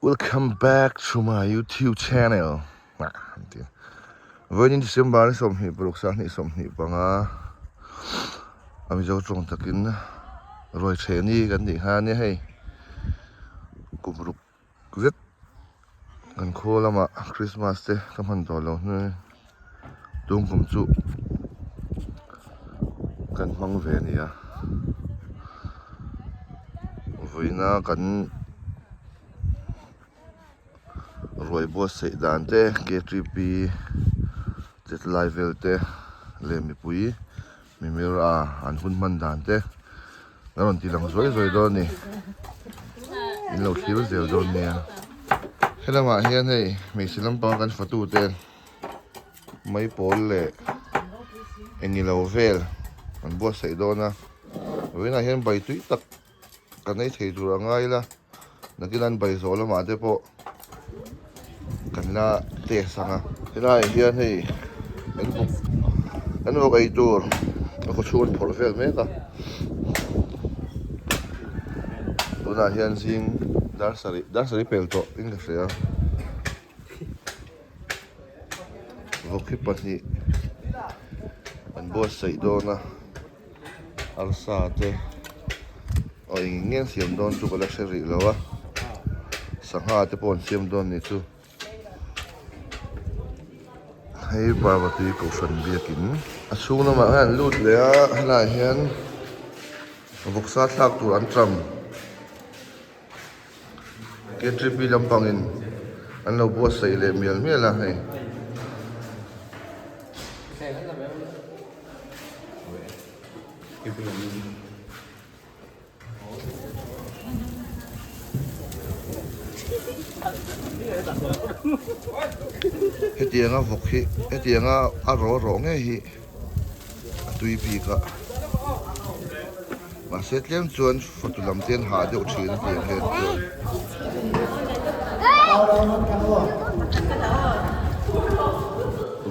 Welcome back to my YouTube channel. Vawiin December ni 26 25 a Mizo tawng takin ruai ṭheh ni kan tih kha ania hei kum ruk zet kan khaw lamah Christmas te ka hman tawh lo hnuai tung kum chu kan hmang ve a ni a vawiina kan ruai buatsaih dan te K_T_P chet lai vel te leh mipui mimir a an hun hman dan te. A rawn ti lang zuai zuai dawn a ni in lo thlir zel dawn nia helamah hian hei hmeichhe lampang kan fatu te mai pawl leh engilo vel an buatsaih dawn a vawiinah hian bai tui tak kan ei thei tur a ngai ila nakin an bai zawh lamah te pawh kan la test ang a helaiah hian hei an vawk an vawk ei tur a khaw chhung an phawrh vel mek a tunah hian zing dar sarih dar sarih pel tawh in ka hria vawk hi pahnih an buatsaih dawn a. Arsa te aw eng eng nge an siam dawn chu ka la hre rih lo a sangha te pawh an siam dawn nih chu hei Parvati kohhran biakin a chhung lamah hian an lut leh a helaiah hian vawksa thlak tur an ṭam K_T_P lampangin an lo buatsaih leh mial mial a hei. Hetianga vawk hi hetianga a rawh rawh ngei hi a tui bik a mahse tlem chuan fatu lam te an hah deuh thin a tiang hian chuan.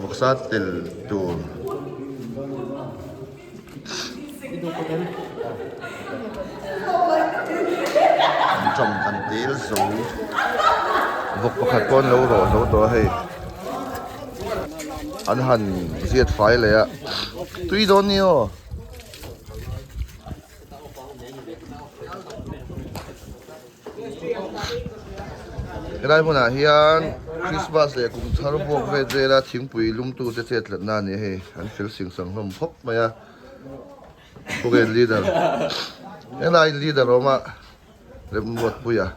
Vawksa tel tur. An tawm kan tel zo vawk pakhat pawh an lo rawh zo tawh a hei an han ziat fai leh a tui dawn ni aw. Helai hmunah hian Christmas leh kum thar buak vet vela thingpui lumtute chet tlatna a ni a hei an fel sing sang hlawm khawp mai a Foreign leader helai leader awm a Remruatpui a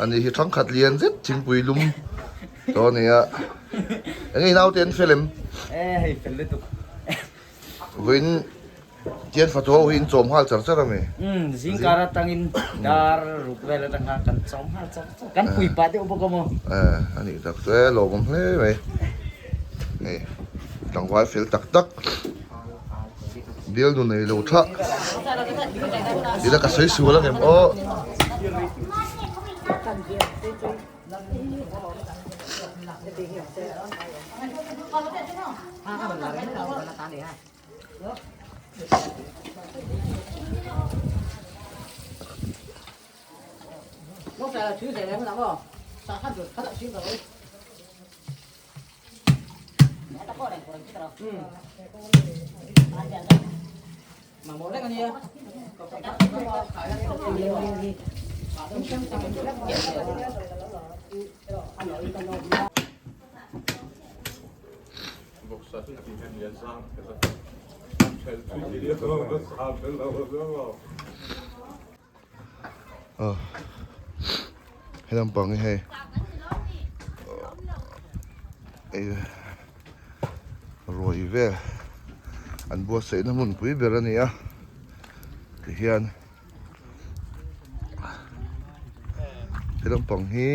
ani hi thangkhat lian zet thingpui lum tawh a ni a eng nge naute an fel em? Vawiin Tian fatu ho hi in chawm nghal char char a mi? Umm zingkar atangin dar ruk vel atang khan kan chawm nghal char char kan pui pah deuh bawk a maw? Eh a nih tak chu e lawmawm hle mai hei tlangval fel tak tak bialnu nei lo tha ila ka sawi sual ang em aw. He lampang hi hei ruai vel an buatsaihna hmunpui ber a ni a tihian he lampang hi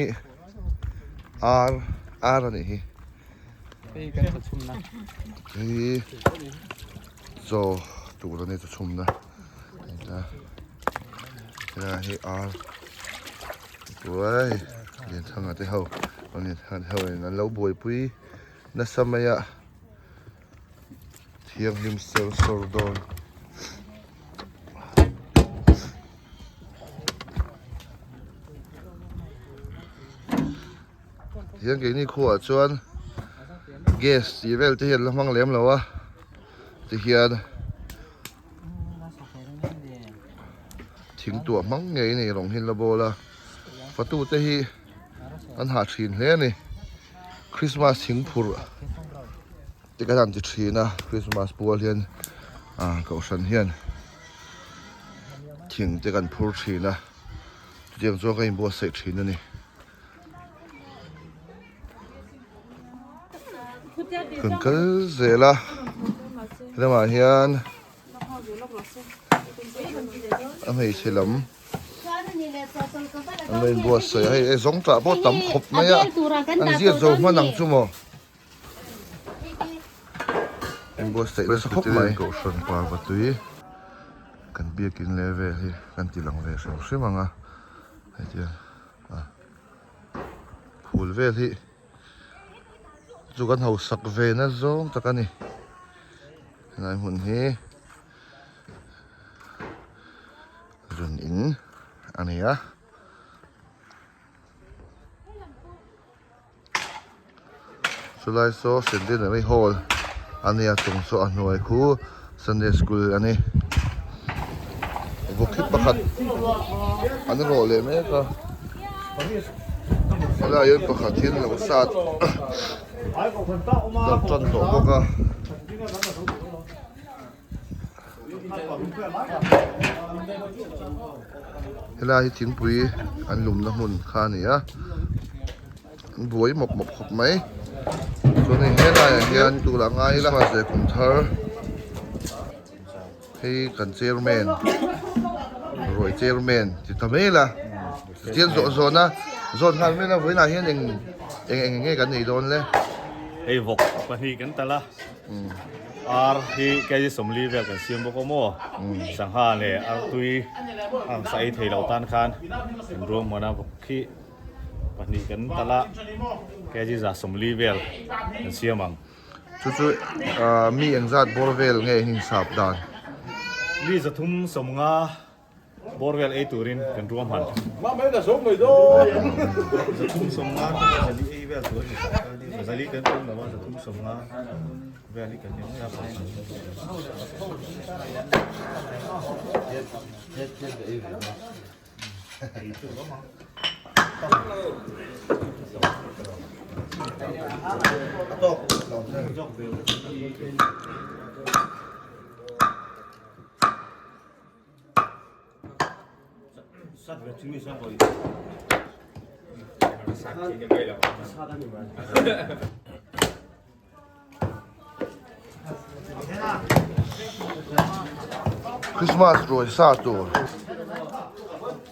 ar ar a nih hi hei chaw tur a ni chaw chhumna helai hi ar uai Lianthanga te ho Lianthanga te ho in an lo buaipui nasa mai a thianghlim ser sawr dawn. Tihian keini khuaah chuan gas tih vel te hi an la hmang lem lo a tihian thingtuah hmang ngei nei rawng hi an la bawl a fatu te hi an hah thin hle a ni Christmas thing phurh te kan han ti thin a Christmas pual hian ah kohhran hian thing te kan phur thin a chutiang chuan ka inbuatsaih thin a ni. Kan kal zel a helamah hian a hmeichhe lam an lo inbuatsaih a hei e zawng tah pawh tam khawp mai a an ziat zo hman ang chu maw inbuatsaih nasa khawp mai kohhran parva tui kan biakin leh vel hi kan ti lang ve hrim hrim ang a hetiang. Phul vel hi chu kan hausak ve na zawng tak a ni helai hmun hi zun in a ni a. Chulai saw Centenary Hall a nia chung saw a hnuai khu Sunday School a ni. Vawk hi pakhat an rawh leh mek a helaiah hian pakhat hian lo sat lo tan tawh bawk a. Helai hi thingpui an lumna hmun kha a ni a an buai mawp mawp khawp mai chuan hei helaiah hian tur a ngai ila mahse kum thar hei kan chairman ruai chairman ti ta mai ila tichuan zawh zawhna zawt nghal mai ila vawiinah hian eng eng eng nge kan nei dawn le. Hei vawk pahnih kan tal a. Ar hi kg 40 vel kan siam bawk a maw? Sangha leh artui ang sa ei thei lo tan khan kan ruahman a vawk khi pahnih kan talh a kg 140 vel kan siam ang. Chu chu mi engzat bawr vel nge hinsap dan? Mi 350. Bawr vel ei turin kan ruahman. Christmas ruai sa tur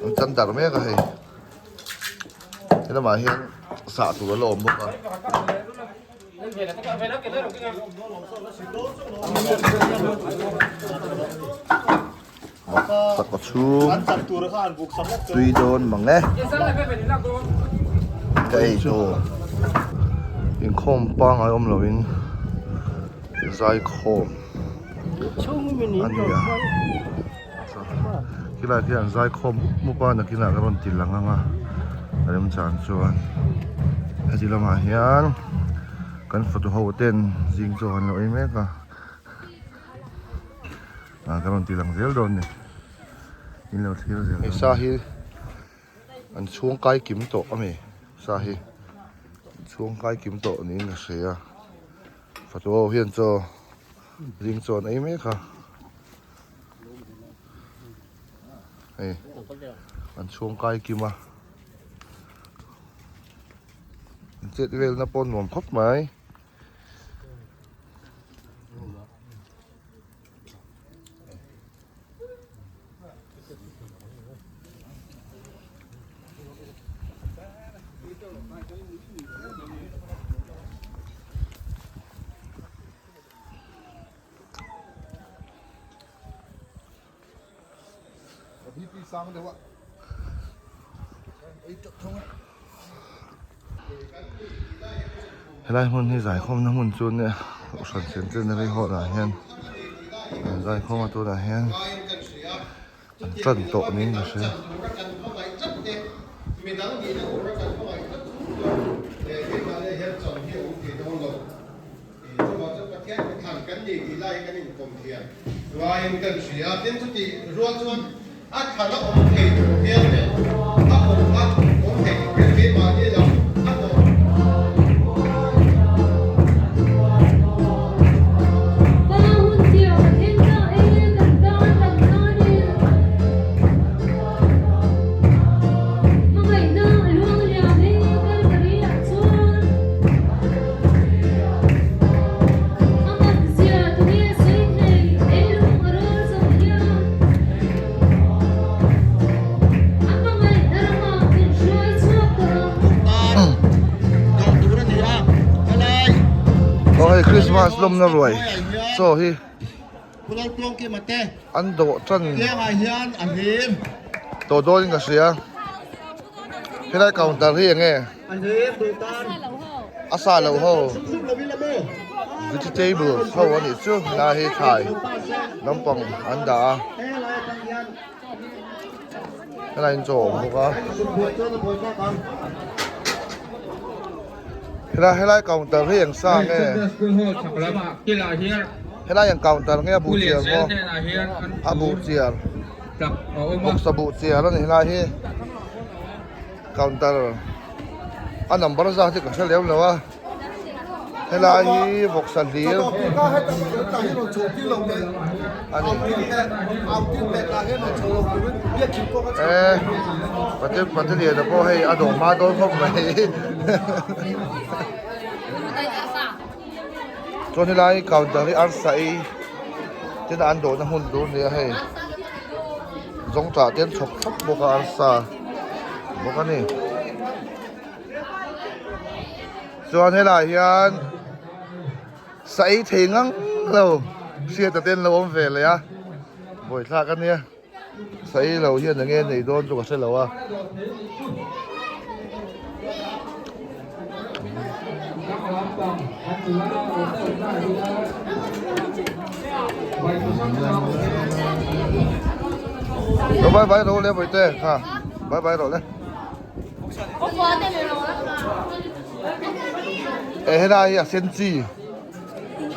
an chan dar mek a hei helamah hian sah tur a la awm bawk a. Sakhaw chhung tui dawn mang e ka ei tur inkhawm pangngai awm lovin zaikhawm a ni a khilai khian zaikhawm mup mup a nakinah ka rawn ti lang ang a remchang chuan heti lamah hian kan fatu ho ten zing chaw an lo ei mek a. Ah ka rawn ti lang zel dawn ni in lo thlir zel hei sa hi an chhung kai kim tawh a mi sa hi an chhung kai kim tawh niin ka hria fatu ho hian chaw zing chaw an ei mek a hei an chhung kai kim a an chet velna pawh nuam khawp mai. Helai hmun hi zaikhawmna hmun chu nia kohhran centenary hall ah hian an zaikhawm a tunah hian an tan tawh niin ka hria. hian chawlh hi a awm thei dawn lo. Chuvang chuan Pathian kutthlan kan ni tih lai hi kan inkawm thiam ngaiin kan hria a, tin chutih rual chuan a thlan a awm thei tur hian leh a awm a awm thei tur hian keimahni lam a tawp. Pa hun tir ka thleng ta e, kan tan kan tanin. Hmangaihna a luang liam e, Kalvari ah chuan. A man zia tunge sawi thei, ei lung a rawl zo hian. A hmangaihna ramah min hruai chhuak tawh ang. Aw hei Christmas lawmna ruai chaw hi an dawh tan tawh dawnin ka hria helai counter hi enge a sa loh ho vegetables ho a nih chu helai hi thlai lampang an dah a. Helai in chaw a awm bawk a helai helai counter hi eng sa nge helai ang counter nge a buh chiar maw a buh chiar bawksa buh chiar a ni helai hi counter a number zat hi ka hre lem lo a. Helai hi vawksa hlir a ni. E pate pate liana pawh hei a dawh hma dawn khawp mai. Chuan helai counter hi arsa ei tena an dawhna hmun tur a ni a hei. Zawngtah te an chhawp thlap bawk a arsa bawk a ni. Chuan helai hian sa ei thei ngang lo hriata te an lo awm ve leh a buaithlak a nia sa ei lo hian eng nge nei dawn chu ka hre lo a. Bye bye rawh le bawihte kha bye bye rawh le. Eh helai hi a sen chi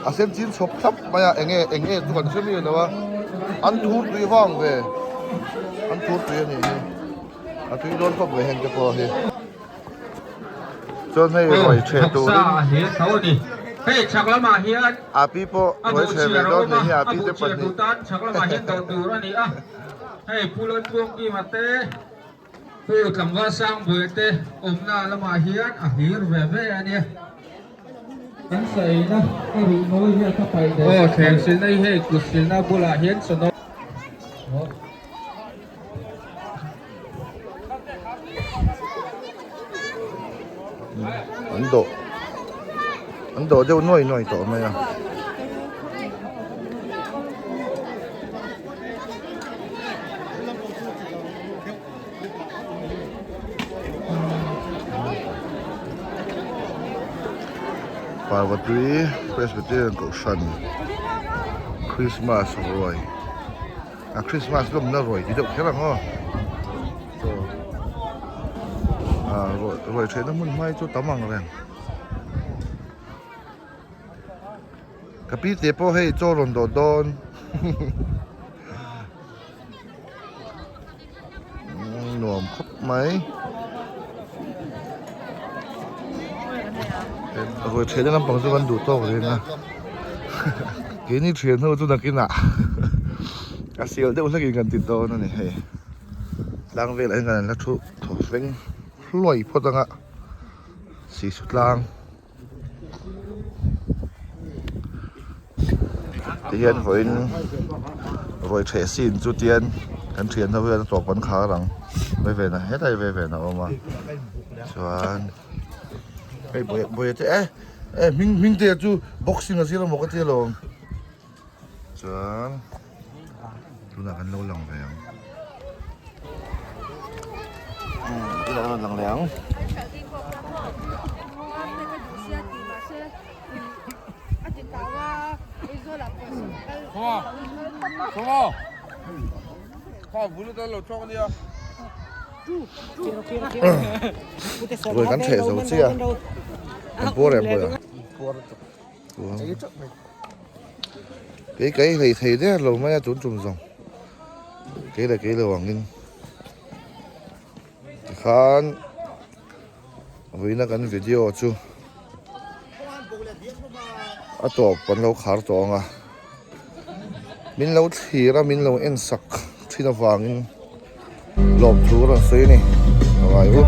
a sen chin chhawp thlap mai a enge enge chu kan hre miah lo a an thur tui vang ve an thur tui a nih hi a tui dawn khawp mai heng te pawh hi chuan hei ruai ṭheh turin a pi pawh ruai ṭheh ve dawn nih hi a pi te pahnih. Pu tlangval Sangbuai te awmna lamah hian a hlir ve ve a nia. Kan saina a ruh nawi hian ka paih daih. Aw thleng silna hi hei kut silna bulah hian saw An dawh an dawh deuh nuai nuai tawh mai a. Parvatui Presbyterian Kohhran Christmas ruai a Christmas lawmna ruai ti deuh kher ang aw chaw ah ruai theihna hmun hmai chu tam ang reng. Ka pi te pawh hei chaw rawn dawh dawn nuam khawp mai ruai theihna lampang chu kan duh tawk reng a keini thian ho chu nakinah a sial deuh hlekin kan ti dawn a ni hei tlang velah hian kan la thu thaw feng hluai phawt ang a sisu tlang. Tihian vawiin ruai ṭheh sin chu tian kan ṭhian ho hian a tawp an khar ang vei ven a hetlai vei ven a awm a chuan hei bawi bawi te eh eh hming hming te chu boxing a zir amaw ka ti alawm chuan tunah kan lo lang ve ang tunah kan rawn lang leh ang. Ruai kan ṭheh zo chiah. An puar em pawh a? Kei ka ei hlei thei der lo mai a tun tum zawng. Kei leh kei lo angin. Tikhan vawiina kan video chu a tawp kan lo khar tawh ang a. Min lo thlir a min lo en sak thin avangin lawmthu rawn sawi a ni. Ka ngai u.